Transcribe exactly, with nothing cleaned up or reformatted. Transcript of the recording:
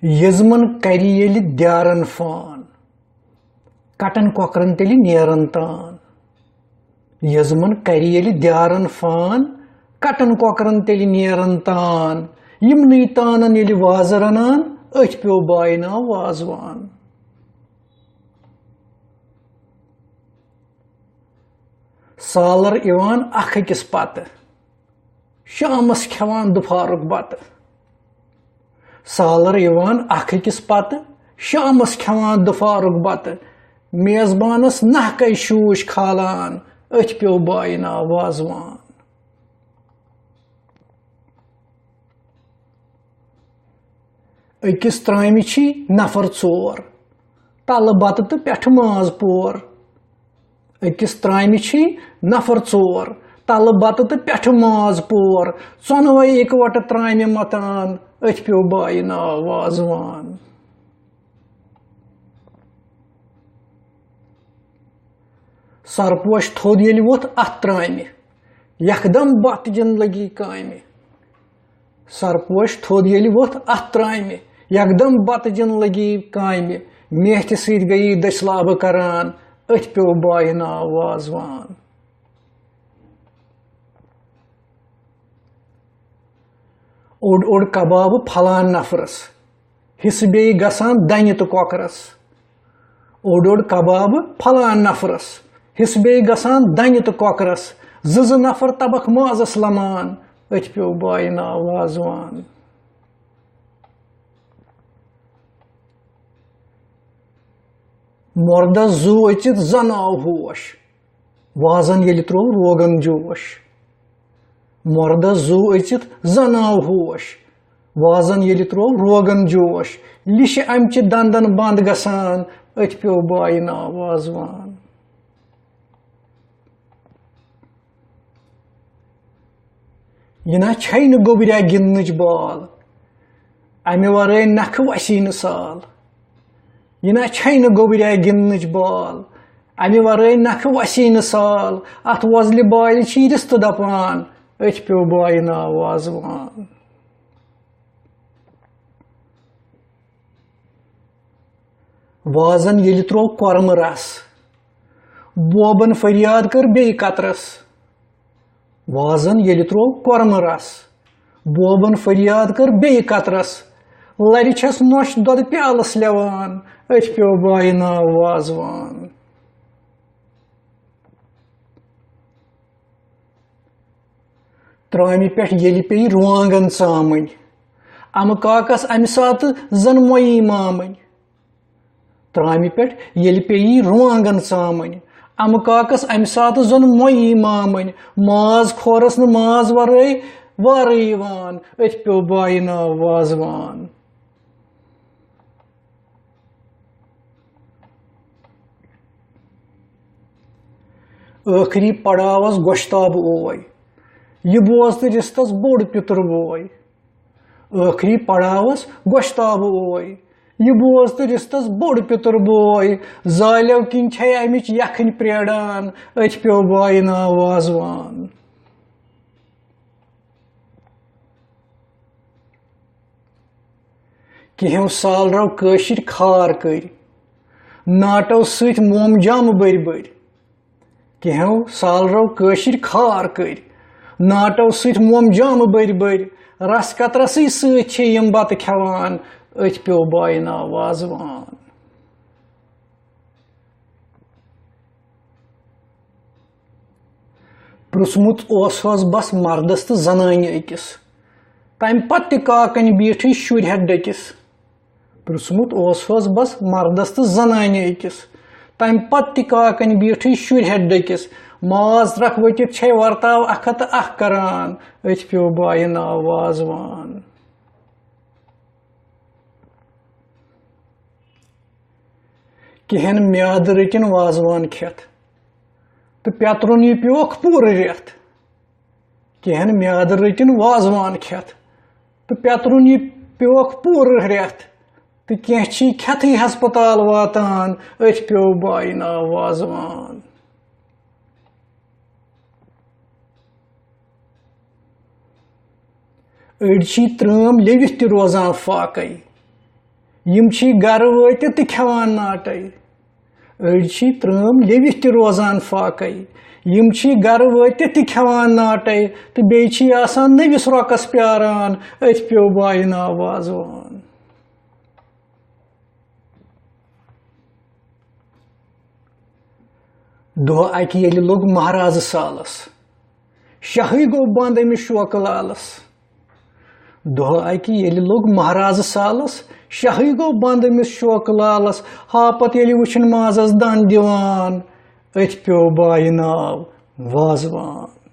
یزمن کَرِ ییٚلہِ دیارن فان، کَٹن کۄکرن تیٚلہِ نیرن تان۔ یزمن کَرِ ییٚلہِ دیارن فان، کَٹن کۄکرن تیٚلہِ نیرن تان۔ یِمنٕے تانن ییٚلہِ وازٕ رَنان، أتھۍ پیوٚو بایہِ ناو وازوان۔ سالر یِوان اکھ أکِس پتہٕ، شامس کھٮ۪وان دُپھارُک بتہٕ۔ سالر یِوان اکھ أکِس پتہٕ، شامس کھٮ۪وان دُپھارُک بتہٕ۔ میزبانس نحقے شوٗش کھالان، أتھۍ پیوٚو بایہِ ناو وازوان۔ أکِس ترامہِ چھی نفر ژور، تلہٕ بتہٕ تہٕ پٮ۪ٹھٕ ماز پور۔ أکِس ترامہِ چھی نفر ژور، تلہٕ بتہٕ تہٕ پٮ۪ٹھٕ ماز پور۔ ژۄنوَے اِکوٹہٕ ترامہِ متان، أتھۍ پیوٚو بایہِ ناو وازوان۔ سرپوش تھوٚد ییٚلہِ ووٚتھ اتھ ترامہِ، یکدم بتہٕ جِن لگی کامہِ۔ سرپوش تھوٚد ییٚلہِ ووٚتھ اتھ ترامہِ، یکدم بتہٕ جِن لگی کامہِ۔ میتھِ سۭتۍ گٔیی دٔسۍ لابہٕ کران، أتھۍ پیوٚو بایہِ ناو وازوان۔ اوٚڑ اوٚڑ کبابہٕ پھلان نفرس، حصہٕ بیٚیہِ گژھان دنہِ تہٕ کۄکرس۔ اوٚڑ اوٚڑ کبابہٕ پھلان نفرس، حصہٕ بیٚیہِ گژھان دنہِ تہٕ کۄکرس۔ زٕ زٕ نفر تبکھ مازس لمان، أتھۍ پیوٚو بایہِ ناو وازوان۔ مۄردس زُو أژِتھ زن آو ہوش، وازن ییٚلہِ تروو روغن جوش۔ مۄردس زُو أژِتھ زن آو ہوش، وازن ییٚلہِ تروو روغن جوش۔ لیشہِ امہِ چہِ دندن بند گژھان، أتھۍ پیوٚو بایہِ ناو وازوان۔ یہِ نا چھے نہٕ گوٚبریا گِنٛدنٕچ بال، امہِ ورٲے نکھٕ وسی نہٕ سال۔ یہِ نا چھے نہٕ گوٚبریا گِنٛدنٕچ بال، امہِ ورٲے نکھٕ وسی نہٕ سال۔ اتھ وۄزلہِ بالہِ چھی رِستہٕ دپان، أتھۍ پیوٚو بایہِ ناو وازوان۔ وازن ییٚلہِ تروو کۄرمہٕ رس، بوبن فریاد کٔر بیٚیہِ قطرس۔ وازن ییٚلہِ تروو کۄرمہٕ رس، بوبن فریاد کٔر بیٚیہِ قطرس۔ لرِ چھس نۄش دۄدٕ پیالس لٮ۪وان، أتھۍ پیوٚو بایہِ ناو وازوان۔ ترامہِ پٮ۪ٹھ ییٚلہِ پیٚیہِ رُوانٛگن ژامٕنۍ، امہٕ کاکس امہِ ساتہٕ زن مۄیی مامٕنۍ۔ ترامہِ پٮ۪ٹھ ییٚلہِ پیٚیہِ رُوانٛگن ژامٕنۍ، امہٕ کاکس امہِ ساتہٕ زن مۄیی مامٕنۍ۔ ماز کھورس نہٕ ماز ورٲے وارٕ یِوان، أتھۍ پیوٚو بایہِ ناو وازوان۔ ٲخری پڑاوس گۄشتاب اوے، یہِ بوز تہٕ رِستس بوٚڑ پِتُر بوے۔ ٲخری پڑاوس گۄشتاب اوے، یہِ بوز تہٕ رِستس بوٚڑ پِتُر بوے۔ زالیو کِنۍ چھے امِچ یکھٕنۍ پریڑان، أتھۍ پیوٚو بایہِ ناو وازوان۔ کینٛہو سالرو کٲشِرۍ خار کٔرۍ، ناٹو سۭتۍ موم جام بٔرۍ بٔرۍ۔ کینٛہو سالرو کٲشِرۍ خار کٔرۍ، ناٹو سۭتۍ موم جام بٔرۍ بٔرۍ۔ رس قطرسٕے سۭتۍ چھِ یِم بتہٕ کھٮ۪وان، أتھۍ پیوٚو بایہِ ناو وازوان۔ پرٛژھمُت اوسہوس بس مردس تہٕ زنانہِ أکِس، تمہِ پتہٕ تہِ کاکن بیٖٹھٕے شُرۍ ہٮ۪تھ ڈٔکِس۔ پرٛژھمُت اوسہوس بس مردس تہٕ زنانہِ أکِس، تمہِ پتہٕ تہِ کاکن بیٖٹھٕے شُرۍ ہٮ۪تھ ڈٔکِس۔ ماز ترکھ ؤٹِتھ چھے ورتاو اکھ ہتھ تہٕ اکھ کران، أتھۍ پیوٚو بایہِ ناو وازوان۔ کِہن میادٕ رٔٹِن وازوان کھٮ۪تھ، تہٕ پیترُن یہِ پیوکھ پوٗرٕ رٮ۪تھ۔ کِہن میادٕ رٔٹِن وازوان کھٮ۪تھ، تہٕ پیترُن یہِ پیوکھ پوٗرٕ رٮ۪تھ۔ تہٕ کینٛہہ چھی کھٮ۪تھٕے ہسپتال واتان، أتھۍ پیوٚو بایہِ ناو وازوان۔ أڑۍ چھی ترٲم لیوِتھ تہِ روزان فاقے، یِم چھی گرٕ وٲتِتھ تہِ کھٮ۪وان ناٹے۔ أڑۍ چھی ترٲم لیوِتھ تہِ روزان فاقے۔ یِم چھی گرٕ وٲتِتھ تہِ کھٮ۪وان ناٹے، تہٕ بیٚیہِ چھی آسان نٔوِس رۄکس پیاران، أتھۍ پیوٚو بایہِ ناو وازوان۔ دۄہ اکہِ ییٚلہِ لوٚگ مہرازٕ سالس، شاہٕے گوٚو بنٛد أمِس شوقہٕ لالس۔ دۄہ اکہِ ییٚلہِ لوٚگ مہرازٕ سالس، شاہٕے گوٚو بنٛد أمِس شوقہٕ لالس۔ ہاپت ییٚلہِ وٕچھِن مازس دند دِوان، أتھۍ پیوٚو بایہِ ناو وازوان۔